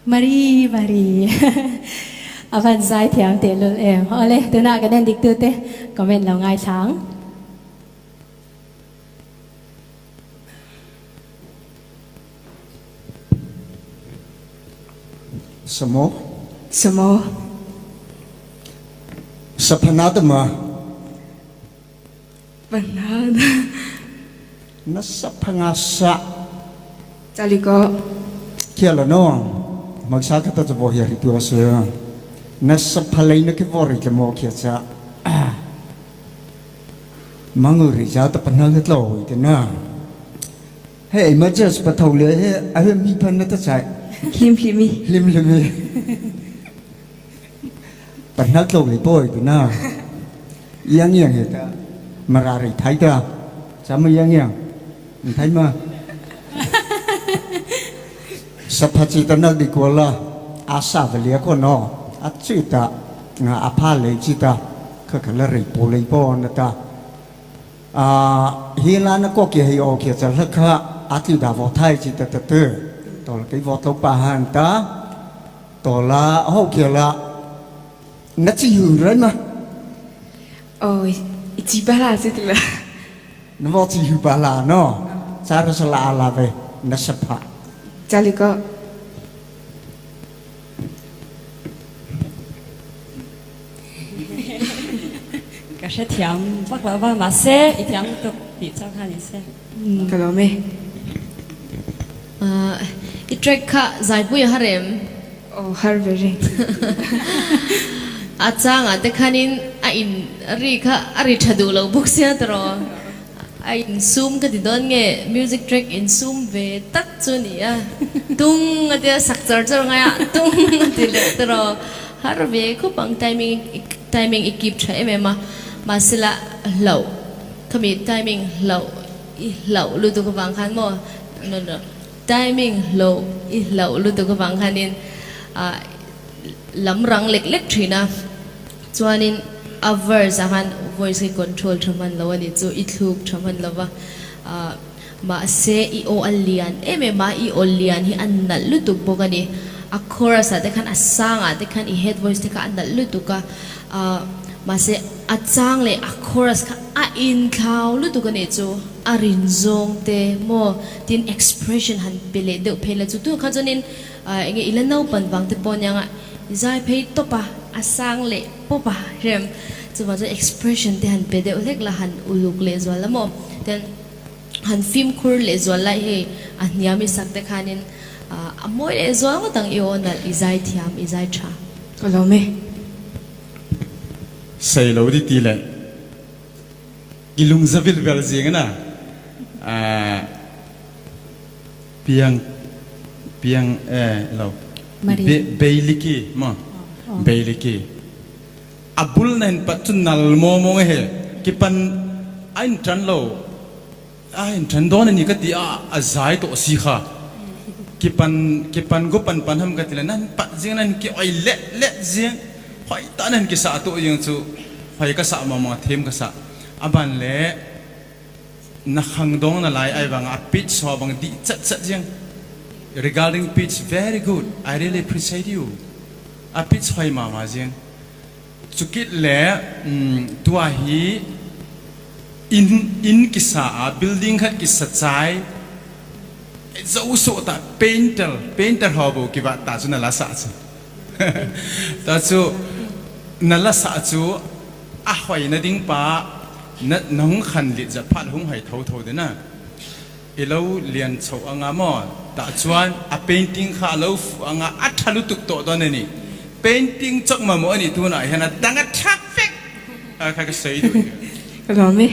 Mari Mari a van zai thiam tehlul em. Awle, tunah kan en dik tute comment lo ngaithla ang. Samo. Samo. Saphanadama. Panada. Na saphangasa. Chaliko. Kiala no. Magsa ka ta bo hi ri tu ase. Na saphalei na ki vori ke mo kia cha. Manguri ja ta panal na tlo te na. Hei ma just pa tho le he a he mi phan na ta chai. Hlim hlimi. Hlim hlimi. Panal tlo le poi te na. Yang yang he ta mara ri thai ta. Chama yang yang. Thai ma. Saphachi ta nak di kuala asa valia ko no. A chi ta nga apha le chi ta kha kha la ri po le po na ta. A hi la na ko ki hei o ki cha la kha a ti da vo thai chi ta ta te to la cái vo to pa han ta to la ho ki la na chi hu rai ma. Ôi, chỉ ba la chứ la. Na vo chi hu ba la no cha ra sa la la ve na sa pha. Chaliko. Ka hrethiam vak lo va, mahse i thiam lutuk tih chauh kha ni se. Ka lawm e. I track kha zaipui a har em? Aw har ve reng. A changah te khanin a in ri kha a ri tha duh lo bawk sia tawh. A insum ka ti dawn nge music track insum ve tak chu a ni a, tung a tia sak char char ngai a tung a ti leh ta rawh har ve khawp ang timing timing i keep tha em em a mahsela hlauh khami timing hlauh i hlauh lutuk avang khan maw no no timing hlauh i hlauh lutuk avang khanin ah lam rang lek lek thin a. Chuanin a verse ah khan voice hi control tha hman lo a ni chu, i thluk tha hman lo va. Ahh mahse i aw a lian em em a, i aw lian hi a nalh lutuk bawk a ni. A chorus ah te khan a sang ah te khan i head voice te kha a nalh lutuk a, ahh mahse a chang leh a chorus kha a inthlau lutuk a nih chu. A rin zawng te maw tin expression han pe leh deuh phei la chu tunah khan chuanin ahh enge i la naupan vang te pawh aniang a. I zai phei tawp a, a sang leh pawp a rem. Chuvang chuan expression te han pe deuh hlek la, han uluk leh zual la maw? Ten han fimkhur leh zual lai hei a hniam i sak te khanin a mawi leh zual ngawt ang i aw nalh, i zai thiam, i zai tha. Ka lawm e. Sei lo di ti le i lung za vil vel zing na Piang piang eh lo Beiliki mo Beiliki a bul na hin pat cu nal maw maw nge he kipan a in ṭan lo a in ṭan dawn ani ka ti a a zai tawh si kha kipan kipan gu pan pan ham ka ti le nan pat zing nan ki oi le le zing hoi ta nan ki sa tu ying cu hoi ka sa ma ma them ka sa aban le Na khang dong na lai ai bang a pitch so bang di chat chat jing. Regarding pitch very good. I really appreciate you. A pitch hoi ma ma jing. Chukit le tua hi in in kisa a building khat kisa chai zo so ta painter painter ho bo ki ba ta chu na la sa chu ta chu na la sa chu a hoi na ding pa Na nang khan li za phat hung hai tho tho de na. I lo lian chho anga maw tah chuan a painting kha a lo fuh anga a tha lutuk tawh dawn a ni. Painting chawk mamawh a nih tunah hian a dang a tha vek. Kha ka sawi duh hi. Ka lawm e.